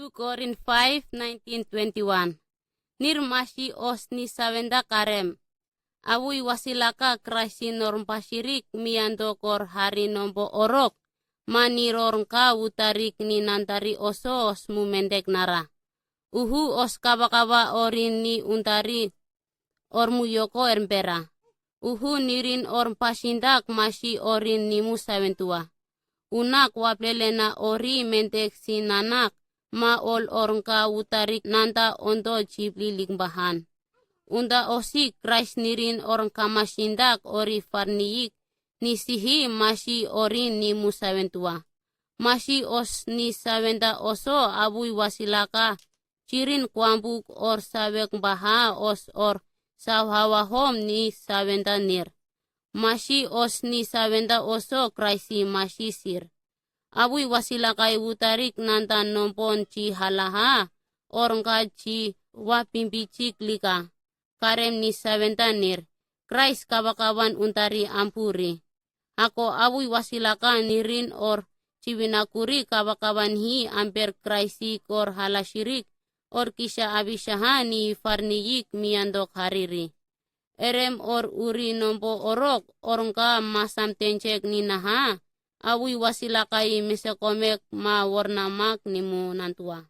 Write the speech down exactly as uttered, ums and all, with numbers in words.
Korin five nineteen twenty-one. Nir masi os ni sawenda karem. Abui wasilaka Kraisi norm pasirik mian dokor hari nombo orok. Mani rorngka utarik ni nantari oso os mu mendek nara. Uhu os kaba-kaba orin ni untari ormu yoko ermbera. Uhu nirin orm pasindak masi orin nimu sawentua. Unak waplelena ori mentek si nanak ma ol orngka utarik nanta ondo jibli likbahan. Unda osi Krais nirin orngka masindak ori farniik ni sihi masi orin nimu sawentua. Masi os ni sawenda oso abui wasilaka, sirin kuambuk or sawek baha os or sauhawa hom ni sawenda nir. Masi os ni sawenda oso Kraisi masi sir. Abui wasilakai utarik nanta nompon ci halaha, orngka ci wa pimpicik lika. Karem ni sawenda nir. Krais kaba-kaban untari ampuri. Ako abui wasilaka nirin or cibinakuri kaba-kaban hi amper Kraisi kor halasirik or kisa abisaha ni farniik mian dok hariri. Erem or uri nombo orok orngka masam tencek ni naha. Abui wasilakai mesekomek ma worna mak nimu nantua.